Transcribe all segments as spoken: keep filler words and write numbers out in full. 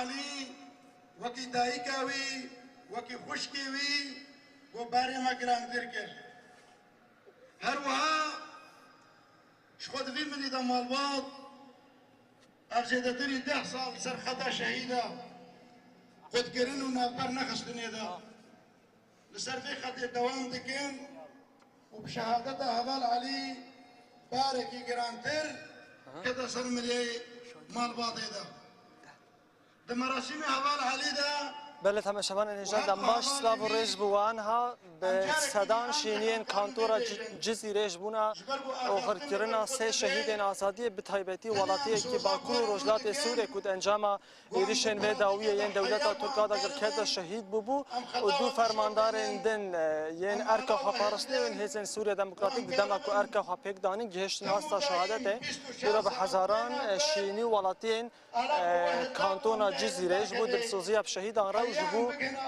Elî wekî dayika wî, wekî xwişkê wî bo berê me girantir kir. Her wiha ji xwe di vî milî de malbat ev zêdetirî deh sal li ser xeta şehîda qutkirin û navber nexistinê de li ser vê xetê dewam dikin û bi şehadeta heval Elî barekî girantir kete ser milê malbatê de. Di merasîmê heval Elî de Belê, temaşevanên hêja, dem baş, silav û rêz bi wan ha. Bi sedan şêniyên kantona Ci-, Cizîrê ji bona oxirkirina sê şehîdên azadiyê, bi taybetî welatiyekî Bakur û Rojhilatê Sûrê ku di encama êrişên vê dawiyê yên dewleta Tirk a dagirker de şehîd bûbû û du fermandarên din, e, yên erka xweparastinê û yên Hêzên Sûriya Demokratîk di dema ku erka xwe pêk danîn gihiştin asta şehadetê. Pêra bi hezaran, e, şênî û welatiyên e, kantona Cizîrê ji bo dilsoziya bi şehîdan re û ji bo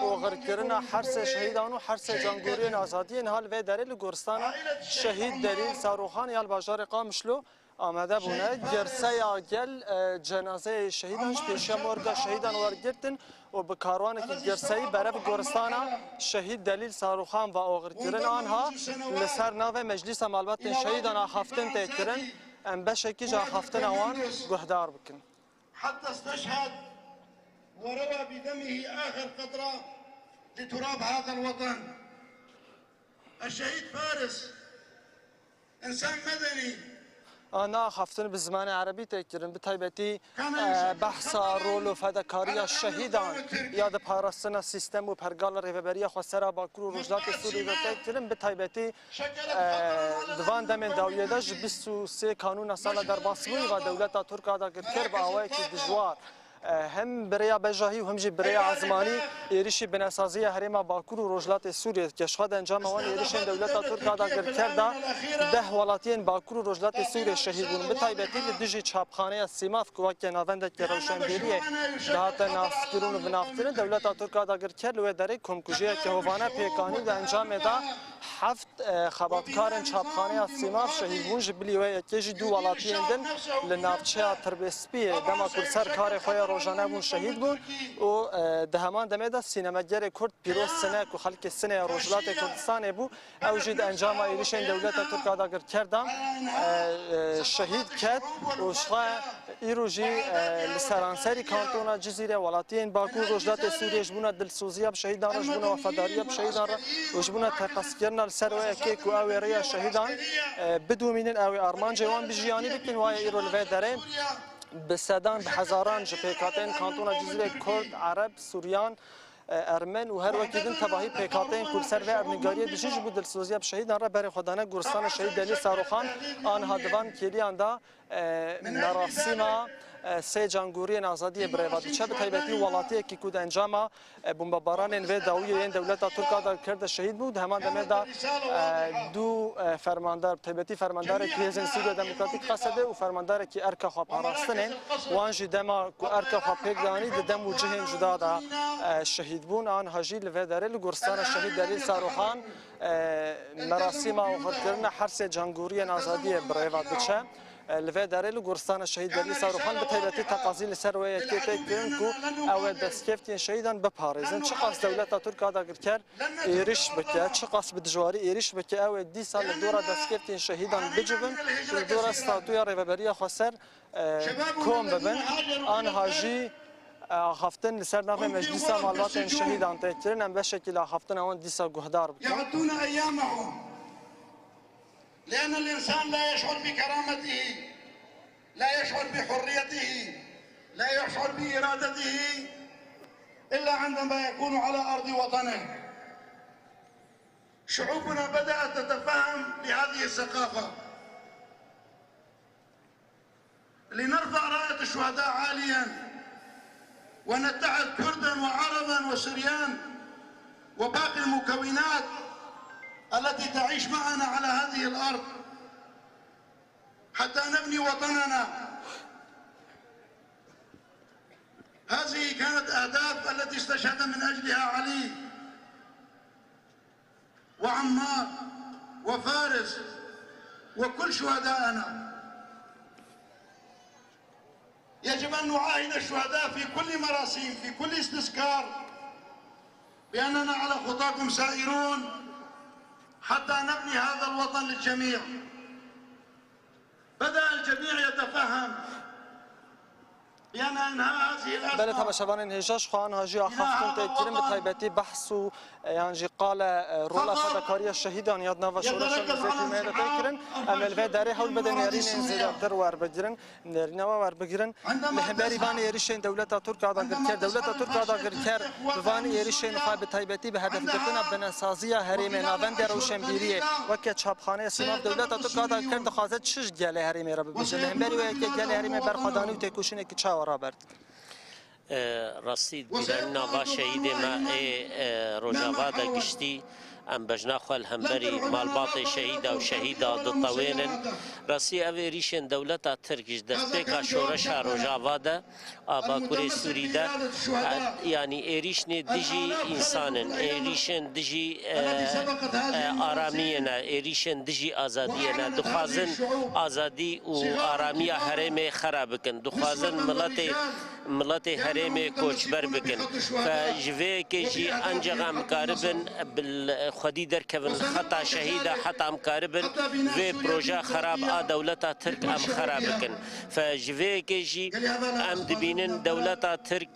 oxirkirina her sê şehîdan û her sê cangoriyên azadiyê niha li vê derê li goristana şehîd Delîl Saroxan ya li bajarê Qamişlo amade bûne. Girseya gel, e, cenazeyê şehîdan ji pêşiya morga şehîdan wergirtin û bi karwanekî girseyî berev goristana şehîd Delîl Saroxan ve oxirkirin. Anha li ser navê Meclîsa Malbatên Şehîdan axaftin tê kirin. Em beşekî ji axaftina wan guhdar bikin. حتى استشهد وروى بدمه آخر قطرة لتراب هذا الوطن. الشهيد فارس إنسان مدني. Ana axaftin bi zimanê erebî tê kirin, bi taybetî, e, behsa rol û fedakariya şehîdan ya di parastina sîstem û pergala rêveberiya xwesera Bakur û Rojhilatê Sûriyê de tê kirin, bi taybetî Di van demên dawiyê de ji bîst û sê Kanûna sala derbasbûyî ve dewleta Tirk a dagirker bi awayekî dijwar, e, hem bi rêya bejahî û hem jî bi rêya ezmanî êrişî binesaziya herêma Bakur û Rojhilatê Sûriyê dike. Ji xwe di encama wan êrişên dewleta Tirk a dagirker de deh welatiyên Bakur û Rojhilatê Sûriyê şehîd bûn. Bi taybetî li dijî çapxaneya Sîmaf ku weke navendeke rewşenbîriyê dihate naskirin û binavkirin, dewleta Tirk a dagirker li wê derê komkujiyeke hovane pêk anî û di encamê de heft e, xebatkarên çapxaneya Sîmav şehîd bûn, ji bilî wê yekê jî du welatiyên din li navçeya Tirbêspiyê dema ku li ser karê xwe ya rojane bûn şehîd bûn û, e, di heman demê de sînemegerê Kurd Pîroz Sine ku xelkê Sinê ya Rojhilatê Kurdistanê bû, ew jî di encama êrişên dewleta Tirk a dagirker de, e, e, şehîd ket û ji xwe Îro jî, e, li seranserî kantona Cizîrê welatiyên Bakur Rojhilatê Sûriyê ji bona dilsoziya bi şehîdan re, ji bona wefadariya bi şehîdan re û ji bona teqezkirina li ser wê yekê ku ew ê rêya şehîdan, e, bidomînin, ew ê armancê wan bi jiyanî bikin, waye îro li vê derê bi sedan, bi hezaran ji pêkhateyên kantona Cizîrê Kurd, Ereb, Suryan, e, Ermen û her wekî din tevahî pêkhateyên ku li ser vê erdnîgariyê dijîn ji bo dilsoziya bi şehîdan re berê xwe dane goristana şehîd Delîl Saroxan. Aniha di van kêliyan de, e, merasîma, e, sê cangoriyên azadiyê bi rê ve diçe, bi taybetî welatiyekî ku di encama, e, bombebaranên vê dawiyê yên dewleta Tirk a dagirker de şehîd bû. Di heman demê de, e, du, e, fermandar, bi taybetî fermandarekî Hêzên Sûriya Demokratîk, Qesedê, û fermandarekî erka xweparastinê, wan jî dema ku erka xwe pêk danî di dem û cihên cuda de, e, şehîd bûn. Aniha jî li vê derê li goristana şehîd Delîl Saroxan, e, merasîma oxirkirina her sê cangoriyên azadiyê bi rê ve diçe. E, li vê derê li goristana şehîd Delîl Saroxan bi taybetî teqazî li ser wê yekê tê kirin ku ew ê destkeftiyên şehîdan biparêzin. Çiqas dewleta Tirk a dagirker êriş bike, çiqas bi dijwarî êriş bike, ew ê dîsa li dora destkeftiyên şehîdan bicivin û li dora statûya Rêveberiya Xweser, e, kom bibin. Aniha jî, e, axaftin li ser navê Meclîsa Malbatên Şehîdan tê kirin. Em beşekî li axaftina wan dîsa guhdar bikin. يعدون أيامهم، لأن الإنسان لا يشعر بكرامته، لا يشعر بحريته، لا يشعر بإرادته إلا عندما يكون على أرض وطنه. شعوبنا بدأت تتفهم لهذه الثقافة. لنرفع راية الشهداء عاليا، ونتحد كردا وعربا وسريان وباقي المكونات التي تعيش معنا على هذه الأرض حتى نبني وطننا. هذه كانت أهداف التي استشهد من أجلها علي وعمار وفارس وكل شهداءنا. يجب أن نعاهد الشهداء في كل مراسيم، في كل استذكار، بأننا على خطاكم سائرون حتى نبني هذا الوطن للجميع. بدأ الجميع يتفهم بأن إنهاء هذه Belê الأزمة temaşevanên hêja, ji xwe aniha jî axaftin tê kirin, bi taybetî behs û, e, yan jî qale, e, rola fedakariya şehîdan ya di nava şoreşa Milletî me de tê kirin. Em ê li vê derê hewl bidin nêrînên zêdetir werbigirin, nêrîna we werbigirin. Li hemberî van êrîşên dewleta Tirk a dagirker, dewleta Tirk a dagirker bi van êrîşên xwe, bi taybetî bi hedefgirtina binesaziya herêmê navendê rewşenbîriyê weke çapxaneya Sîmav dewleta Tirk a dagirker dixwaze çi ji gelê herêmê re bibêje? Li hemberî wê yekê gelê herêmê berxwedanî û têkoşînekî çawa rabert? E, rastî, giranîna va şehîdê me ê, e, Rojava de giştî, em bejna xwe li hemberî malbatê şehîda û şehîda ditewênin. Rastî, ev êrîşên dewleta Tirk ji destpêka şoreşa Rojava de, a Bakurê Sûrî de, e, yanî êrîşnê dijî însan in, êrîşên dijî, e, e, aramiyê ne, êrîşên dijî azadiyê ne. Dixwazin azadî û aramiya herêmê xera bikin. Dixwazin miletê miletê herêmê koçber bikin. Fe ji vê yekê jî ancaq em karibin bi xwedî derkevin li xeta şehîda heta em karibin vê proja xerab a dewleta Tirk em xera bikin. Fe ji vê yekê jî em dibînin dewleta Tirk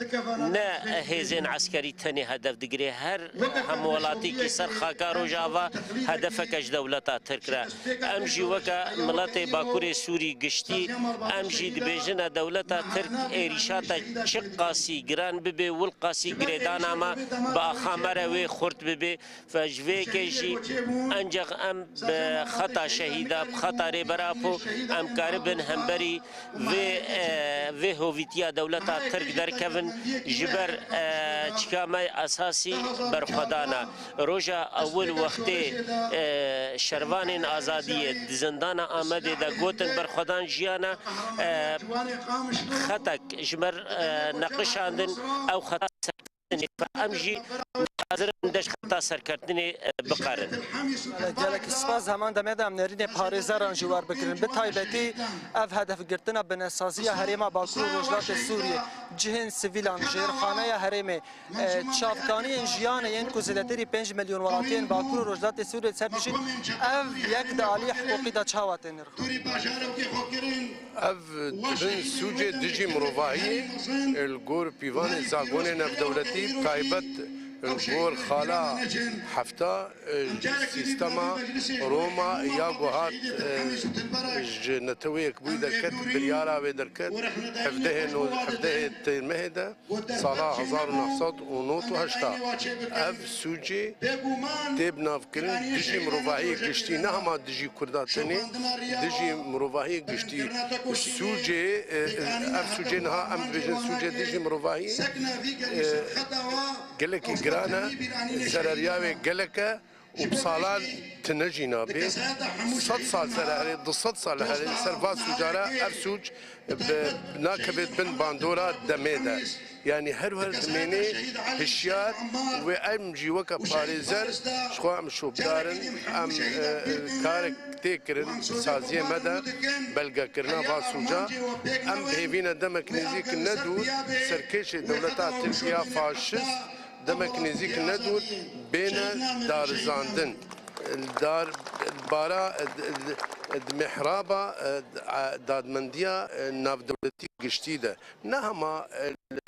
ne hêzên eskerî tenê hedef digire. Her hemwelatîkî ser xaka Rojava hedefeke ji dewleta Tirk re. Em jî weke miletê Bakurê Sûrî giştî, em jî dibêjine dewleta Tirk êrîşa te çi qasî giran bibe, wil qasî girêdana me bi axa me re wê xurt bibe. Fe ji vê yekê jî ancaq em bi xeta şehîda, bi xeta Rêber Apo em karibin hemberî vê, e, vê hovîtiya dewleta Tirk derkevin, ji ber, e, çika me esasî berxwedana. Roja ewil wextê, e, şervanên azadiyê di zindana Amedê de gotin berxwedan jiyana, e, xetek ji me re, e, neqişandin, ew xeta serkeftinê. Em jî hazir in de ji xeta serkeftinê, e, biqerin. Gelekî spas, heman demê de em nêrînê parêzeran jî werbigirin. Bi taybetî ev hedefgirtina binesaziya herêma Bakur û Rojhilatê Sûriyê, cihên sivîlan, jêrxaneya herêmê, e, çavkaniyên jiyanê yên ku zêdetirî pênc milyon welatiyên Bakur û Rojhilatê Sûriyê li ser dijîn, ev yek di aliyê hiqûqî de çawa tê nirxandin? Ev dibin sûcê dijî mirovahiyê, li gor pîvanê zagonê navdewletî, taybet li gor xala hefta, e, ji sîstema Roma ya ku hat, e, ji Netewê Yekbûyî derket, biryara wê derket, hevdehê no-, hevdehê Têrmehê de, sala hezar û neh sed û nod û heşt. Ev sûcê tê binavkirin dijî mirovahiyê giştî, ne hema dijî Kurda tenê, dijî mirovahiyê giştî. Sûcê, e, e, ev sûcê niha em dibêjin sûcê dijî mirovahiyê, e, gelekî giran e, zereriya wê gelek e. Û bi salan tune jî nabe. Sed sal ser herê, du sed sal herê, ser va sûca re ev sûc bi, nakeve bin bandora demê de. Yanî her her dimênê hişyar û wê em jî weke parêzer ji xwe em şopdar in, em, e, e, karek tê kirin, saziyê me de belgekirina va sûca. Em bi hêvî ne demek nêzîk ne dûr serkêşê dewleta Tirkiya faşist demek nêzîk ne dûr bêne darizandin. Dar, bara, di mihraba, dadmendiya navdewletî giştî de. Ne hema li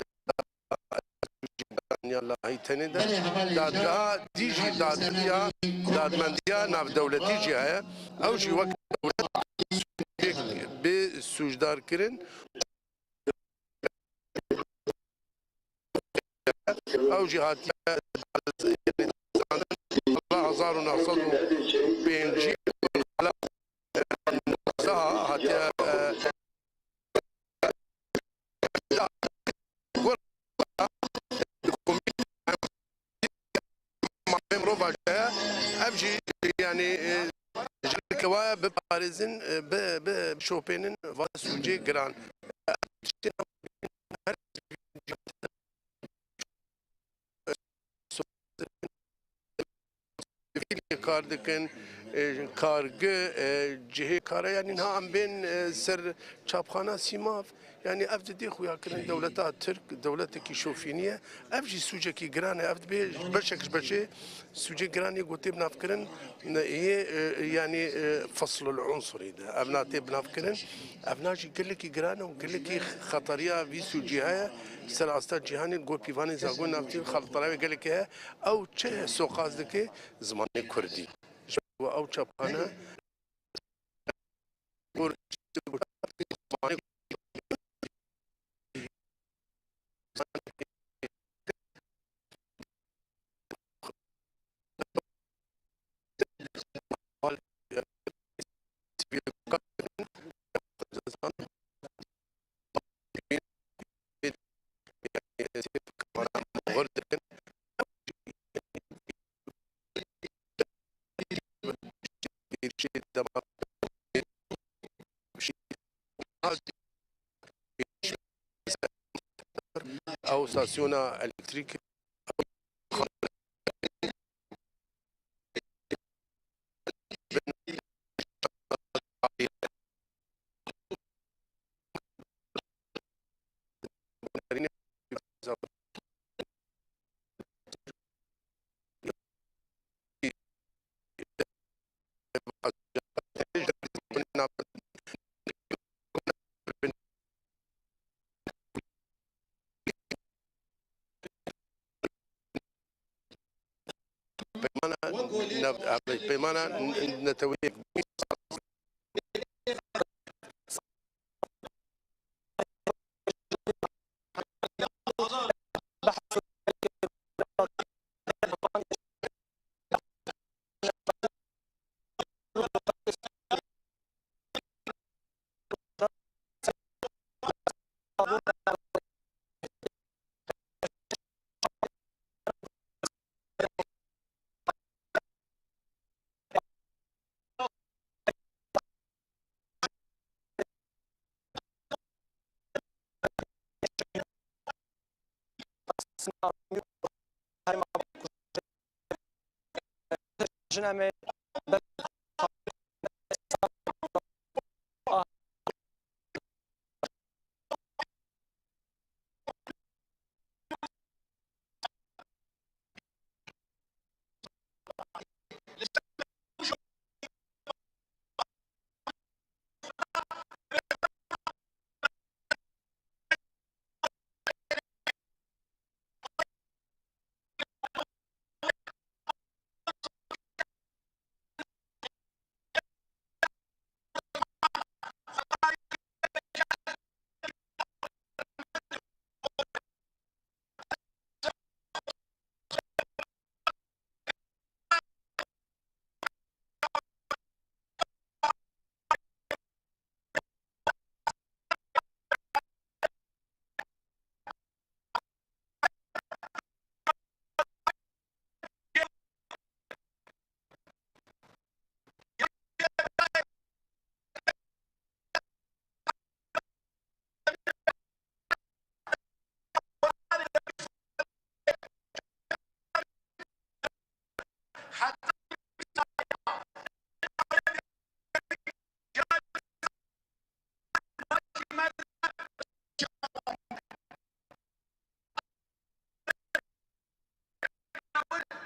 ya lahî tenê de. Dadgeha dî jî dadgeha dadmendiya navdewletî jî heye. Ew jî wek dewlet bê sûcdar kirin. Ew jî hatiye hezar û neh sed û pêncî hatiye, e, mafê mirova jî heye. Ev jî, yanî, e, ji kewaya biparêzin, e, bi, bi, bişopênin va sûcê giran. Sivîlê kar dikin, e, kargi, e, cihê kara, yanî niha em bên, e, ser çapxana Sîmav. Yanî ev didê xuya kirin dewleta Tirk, dewletekî şofînî ye. Ev jî sûcekî giran e. Ev dibê beşek ji beşê sûcê giranê ku tê binavkirin, ne, yê, e, yanî, e, feslul unsurî de. Ev na tê binavkirin. Ev na jî gelekî giran e û gelekî xetariya vî sûcî heye. Ser asta cîhanê li gor pîvanên zagon navtîn xeletariya wê gelekî heye. Ew çi soqaz dike? Zimanê kurdî. Ji bo ew çapxane Ew stasyona elektrîk Peymana nev-, peymana neteweyek bû.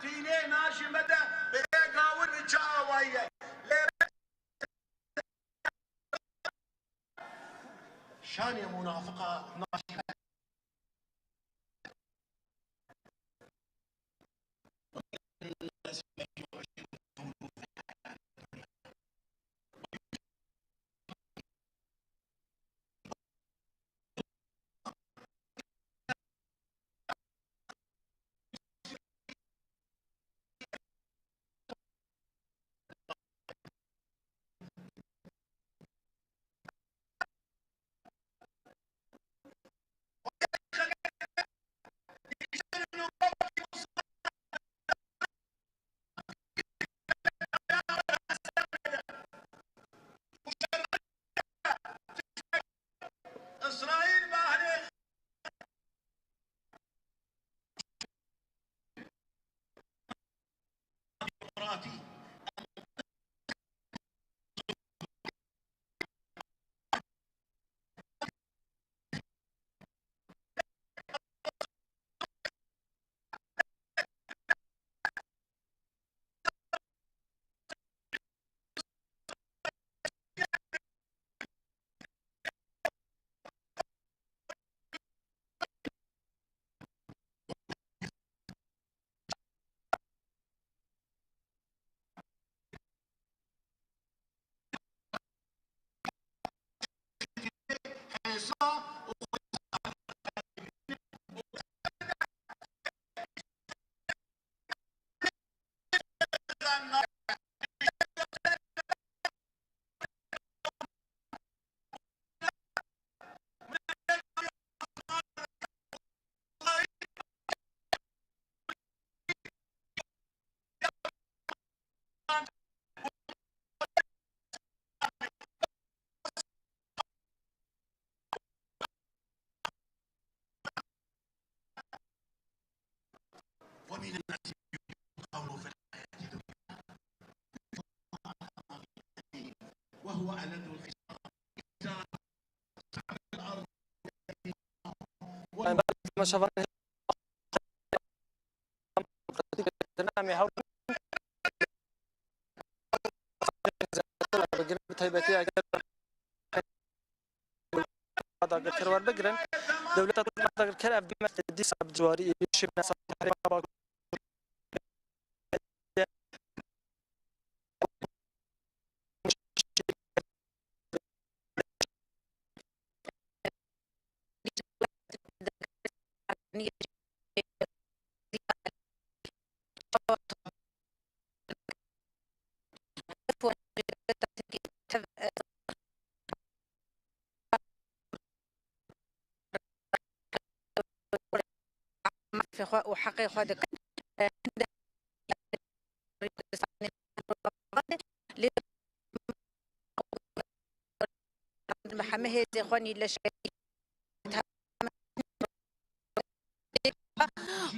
Tînê naşî me de bi ê gawir bi çi awayî ye. Lê şanê munafiqa naşî me. ومن الناس من يجادل في الله بغير علم وهو ألد الخصام. Bi taybetî eger dagirker werbigirin, dewleta dagirker ev bîme dîsa bi ciwarî êrîşê bine ser herêma Bakur. Mafê xwe û heqê xwe dikin. Lê me hemî hêzê xwe nî leşkerî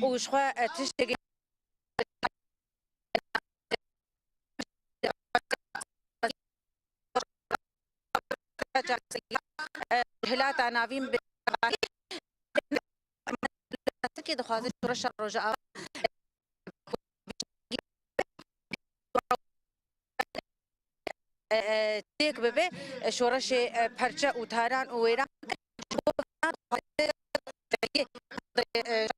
û ji xwe tiştekî Hilata Navîn bi Tirkî dixwaze şoreşa Rojava e, e, têk bibe, e, şoreşê, e, perçe û taran û wêran ji bo vana dixwaze, e,